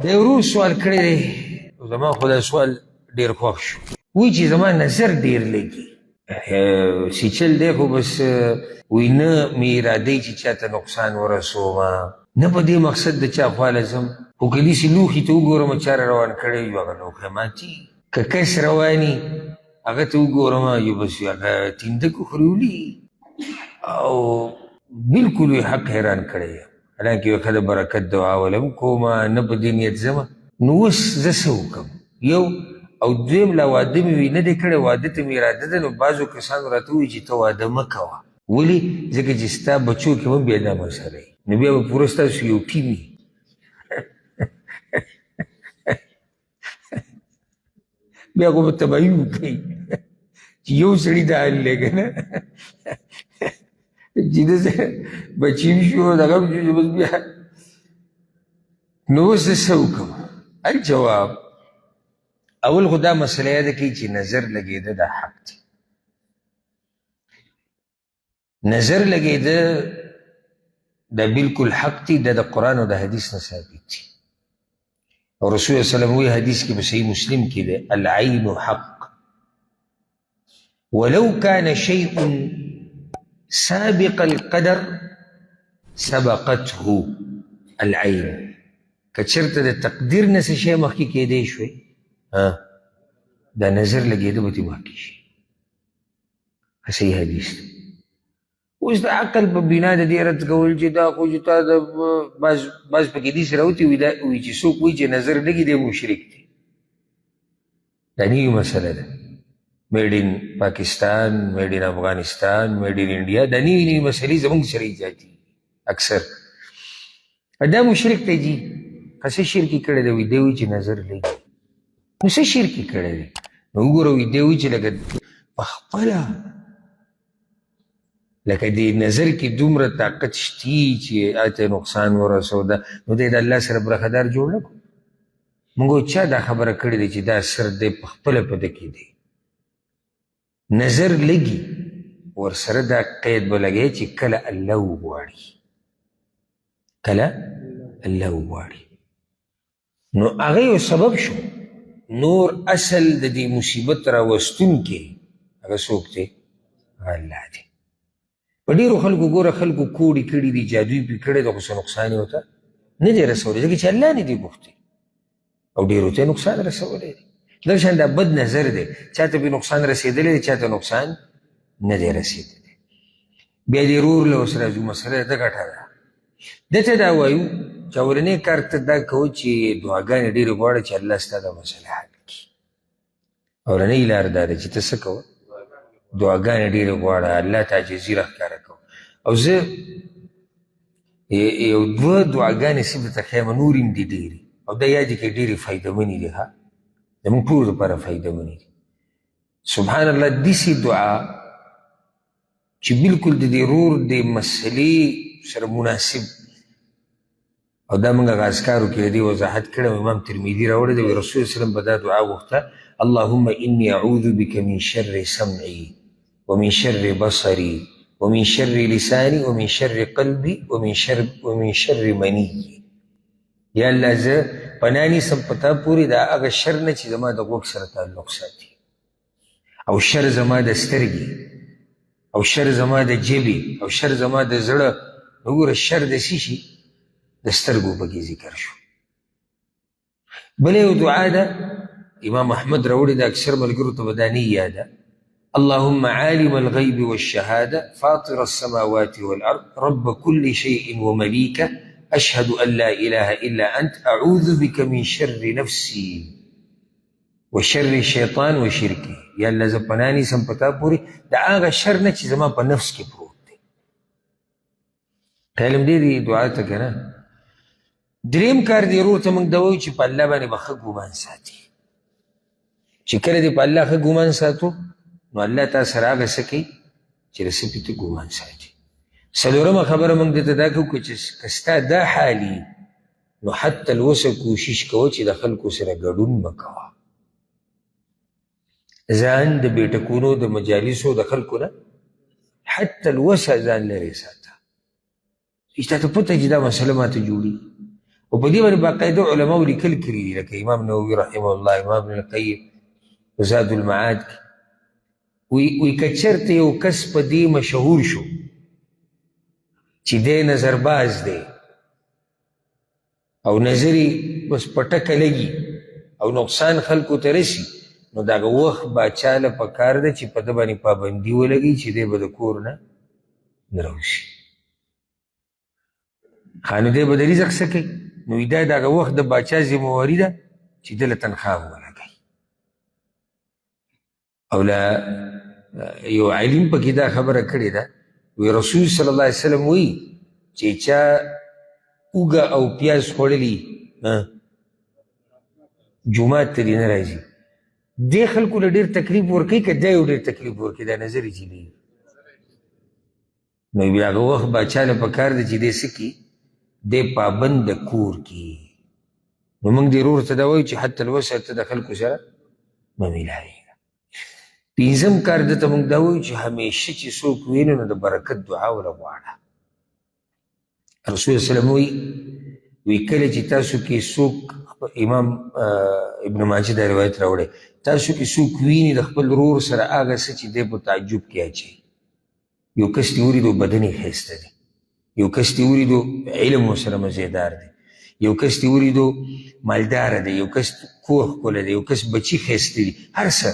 د ورور سوال کړی دی، زما خو دا سوال ډېر خوښ شو. وایي چې زما نظر ډېر لګي، سیچل دی خو بس وایي نه مې اراده چې چا ته نقصان ورسوم، نه په دې مقصد د چا خواله ځم، خو که داسې لوښي ته وګورم چا را روان کړی وي هغه لوښی ماتېږي، که کس رواني هغه ته وګورم یو بس هغه تیندک وخوري ولي، او بالکل یې حق حیران کړی یم. حالانکه یو ښه د برکت دعا وله هم کوم، نه په دې نیت ځم. نو اوس زه څه وکړم؟ یو او دویم لا واده مې وي نه دی کړی، واده ته مې اراده ده، نو بعضو کسانو راته ووایي چې ته واده مه کوه. ولې؟ ځکه چې ستا بچو کې هم بیا دا مسله وي، نو بیا به پوره ستاسو یو ټیم وي. بیا خو به تباهي وکړي چې یو سړي دا حل دی که نه، چې داسې بچي هم شو دغه هم شو، بس بیا نو اوس زه څه وکړم؟ الجواب، اول خو دا مسله یاده کړئ چې نظر لګېده دا حق دی. نظر لګېده دا بالکل حق دی، دا د قرآن او د حدیث نه ثابت دی. او رسول الله صلی الله علیه وسلم وایي حدیث کې په صحیح مسلم کې دی، العین حق ولو كان شيء سابق القدر سبقته العين. که چېرته د تقدیر نه څه شی مخکې کېدی شوی، دا نظر لګېده به ترې مخکې شي. صحیح حدیث دی. اوس د عقل په بنا د دې رد کول چې دا خو چې تا د بعض پکې داسې راوتي وي، دا وایي چې څوک وایي چې نظر لګي دی مشرک دی. دا نوې مسله ده، میډ ان پاکستان، میډ ان افغانستان، میډ ان انډیا، دا نوې نوې مسلې زموږ سره ایجادېږي اکثر. دا مشرک دی جي، څه شرک یې کړی دی؟ وایي دی وایي چې نظر لګي. نو څه شرک یې کړی دی؟ نو وګوره، وایي دی وایي چې لکه په خپله لکه دې نظر کې دومره طاقت شتي چې هلته نقصان ورسو، ده نو دی د الله سره برخهدار جوړ نه کړو. موږ چا دا خبره کړې ده چې دا اثر دی په خپله په ده کې دی؟ نظر لګي ورسره دا قید به لګوي چې کله الله وغواړي، کله الله وغواړي. نو هغه یو سبب شو. نور اصل د دې مصیبت راوستونکی هغه څوک دی؟ هغه الله دی. په ډېرو خلکو ګوره، خلکو کوډې کړي دي، جادو یې پرې کړی دی، خو څه نقصان یې ورته نه دی رسولی، ځکه چې الله نه دی غوښتی، او ډېرو ته یې نقصان رسولی دی. دغه شان دا بد نظر دی، چا ته پرې نقصان رسېدلی دی، چا ته نقصان نه دی رسېدلی. بیا دې ورور له اوس راځو، مسله ده ګټه ده. ده ته دا وایو چې اولنی کار ته دا کوه چې دعاګانې ډېرې غواړه چې الله ستا دا مسله حل کړي. اولنۍ لار دا ده چې ته څه کوه؟ دعاګانې ډېرې غواړه، الله ته عاجزي راښکاره کوه. او زه یو دوه دعاګانې څه درته ښیم، نورې هم دي ډېرې، او دا یادې کړئ، ډېرې فایدهمنې دي، ښه زموږ ټولو لپاره فایدهمنې دي. سبحان الله، داسې دعا چې بالکل د دې رور د مسلې سره مناسب، او دا موږ هغه اذکارو کې د دې وضاحت کړی، امام ترمذي راوړی دی، رسول الله وسلم به دا دعا غوښته، اللهم اني اعوذ بك من شر سمعي ومن شر بصري ومن شر لساني ومن شر قلبي ومن شر مني. یا الله زه پناه نیسم په تا پورې د هغه شر نه چې زما د غوږ سره تعلق ساتي، او شر زما د سترګې، او شر زما د ژبې، او شر زما د زړه. نو ګوره شر د څه شي؟ د سترګو پکې ذکر شو. بله یو دعا ده امام احمد راوړې ده، اکثر ملګرو ته به دا نه یاده، اللهم عالم الغيب والشهادة فاطر السماوات والأرض رب كل شيء ومليكه أشهد أن لا إله إلا أنت أعوذ بك من شر نفسي وشر الشيطان وشركه. یا الله زه پناه نیسم په تا پورې د هغه شر نه چې زما په نفس کې پروت دی. خیال هم دی دې دعا ته که نه؟ دریم کار دی ورور ته موږ دا وایو چې په الله باندې به ښه ګمان ساتي، چې کله دې په الله ښه ګمان ساتو نو الله تا سره هغه څه کوي چې د څه پې ته ګمان ساتي. څلورمه خبره موږ دې ته دا کوو چې که ستا دا حال نو حتی الوسه کوشش کوه چې د خلکو سره ګډون مه کوه، ځان د بیټکونو د مجالسو د خلکو نه حتی الوسه ځان لرې ساته. چې تا ته پته چې دا مسله ماته جوړېږي. او په دې باندې باقاعده علماو لیکل کړي دي، لکه امام نووي رحمه الله، امام ابن القیم په زاد المعاد کې وی که چېرته یو کس په دې مشهور شو چې دی نظرباز دی او نظر یې بس په ټکه لګي او نقصان خلکو ته رسي، نو د هغه وخت باچا له پکار ده چې په ده باندې پابندي ولګوي چې دی به د کور نه نه راوځي. ښه، نو دی به د رزق څه کوي؟ نو دا د هغه وخت د باچا ذمهواري ده چې ده له تنخوا هم ولګوي. او له یو عالم پکې دا خبره کړې ده، وی رسول صلی الله علیه وسلم وایي چې چا اوږه او پیاز خوړلي جومات ته دې نه راځي. دې خلکو له ډېر تکلیف ورکوي، که دی یو ډېر تکلیف ورکوي، دا نظر یې چې لګي. نو بیا هغه وخت باچا له پکار دی چې دی څه کړي؟ دی پابند د کور کړي. نو موږ دې ورور ته دا وایو چې حتی الوسع ته د خلکو سره مه میلاوېږه. پنځم کار ده ته موږ دا وایو چې همیشه چې څوک ویني نو د برکت دعا وله غواړه. رسول الله وسلم وایي، وی کله چې تاسو کې څوک، امام ابن ماجه دا روایت راوړی، تاسو کې څوک ویني د خپل ورور سره هغه څه چې دی په تعجب کې اچوي. یو کس دې ولیدو بدن یې ښایسته دی، یو کس دې ولیدو علم ورسره مزیدار دی، یو کس دې ولیدو مالدار دی، یو کس کور ښکلی دی، یو کس بچي ښایسته دي، هر څه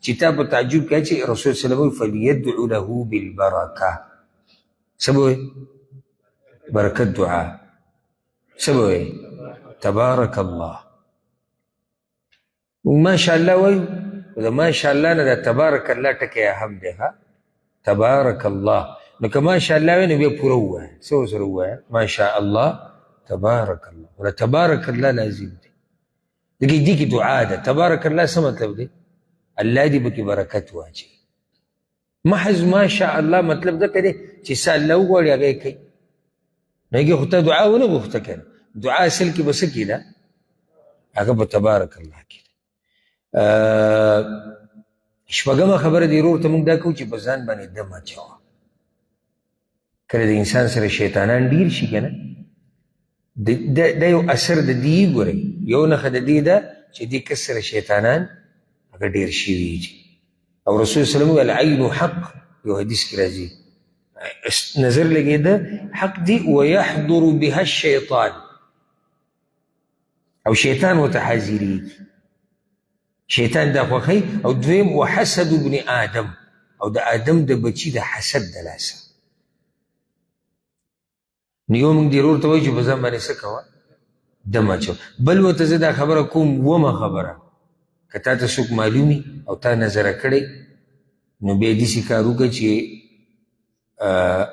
چې تا په تعجب کې اچوي، رسول صلی الله علیه وسلم فلیدعو له بالبرکه. څه به وایي؟ برکت دعا. څه به وایي؟ تبارک الله. موږ ماشاءالله وایو، خو د ماشاءالله نه د تبارک الله ټکی اهم دی. ښه، تبارک الله. نو که ماشاءالله وایې نو بیا پوره ووایه، څه ورسره ووایه؟ ماشاءالله تبارک الله. خو د تبارک الله لازم دی، ځکه دې کې دعا ده. تبارک الله څه مطلب دی؟ الله دې پکې برکت واچوي. محض ماشاءالله مطلب دغه دی چې څه الله وغواړي هغه یې کوي. نو هغې خو ته دعا ونه غوښته که نه، دعا اصل کې به څه کې ده؟ هغه په تبارک الله کې ده. شپږمه خبره دې ورور ته موږ دا کوو چې په ځان باندې دم اچوه. کله د انسان سره شیطانان ډېر شي که نه، دا یو اثر د دې ګورئ، یو نښه د دې ده چې دې کس سره شیطانان هغه ډېر شوي دي. او رسول صلی الله علیه وسلم العین حق، یو حدیث کې راځي نظر لګېده حق دی، ویحضر بها الشیطان، او شیطان ورته حاضرېږي، شیطان دا خوښوي. او دویم وحسد ابن آدم، او د آدم د بچي د حسد د لاسه. نو یو موږ دې ورور ته وایو چې په ځان باندې څه کوه؟ دم اچوه. بل ورته زه دا خبره کوم، اوومه خبره، که تا ته څوک معلوم او تا نظره کړی نو بیا داسې کار وکړه چې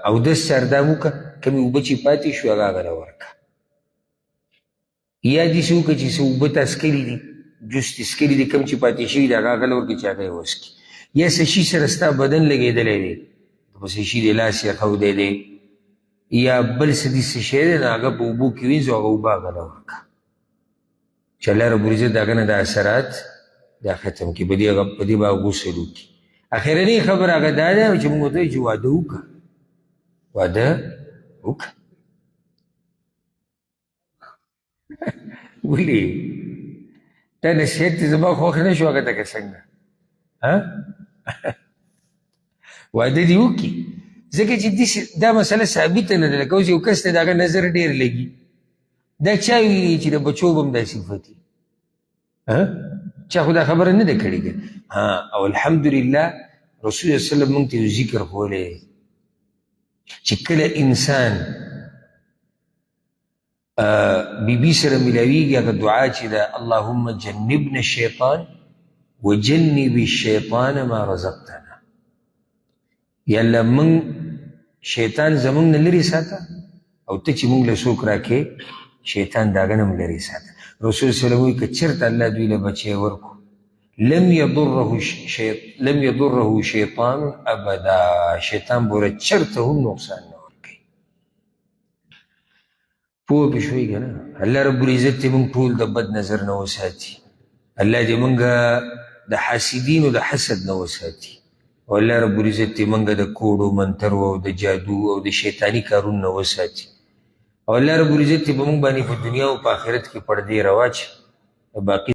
اودس سردام وکړه، کمې اوبه چې پاتې شوې هغه هغه له ورکړه. یا داسې وکړه چې څه اوبه تا څکلي دي، جوس دې څکلي دي، کم چې پاتې شوي دي هغه هغه له ورکړه چې هغه یې وڅکي. یا څه شي سره ستا بدن لګېدلی دی، په څه شي دې لاس یې ښودی دی، یا بل څه داسې شی دی، نو هغه په اوبو کې وینځه او هغه اوبه هغه له ورکړه چې الله رب العزت د هغه نه دا اثرات دا ختم کړي، په دې به غسل وکړي. اخرنۍ خبره هغه دا ده چې موږ ورته وایو چې واده وکړه، واده وکړه. ولې دا نصیحت دې زما خوښ نه شو؟ هغه ته که څنګه واده دې وکړي، ځکه چې داسې دا مسله ثابته نه ده. لکه اوس یو کس ته د هغه نظر ډېر لګي، دا چا ویلي چې د بچو به هم دا صفت وي؟ چا خو دا خبره نه ده کړې. ها، او الحمدلله رسول الله صلی الله علیه وسلم موږ ته یو ذکر ښوولی چې کله انسان بیبي سره ملاویږي، هغه دعا چې ده اللهم جنبنا الشیطان وجنب الشیطان ما رزقتنا، یا الله موږ شیطان زموږ نه لرې ساته، او ته چې موږ له څوک راکې شیطان د هغه نه هم لرې ساته. رسول صلی الله علیه وسلم وایي که چېرته الله دوی له بچی ورکړو لم یضره شیطان ابدا، شیطان به ورته چېرته هم نقصان نه ورکوي. پوه پې شوئ که نه؟ الله رب العزت دې موږ ټول د بد نظر نه وساتي، الله دې موږ د حاسدینو د حسد نه وساتي، او الله رب العزت دې موږ د کوډو منترو او د جادو او د شیطاني کارونو نه وساتي. او الله رب العزت دې په موږ باندې په دنیا او په آخرت کې پردې رواچوي. باقي.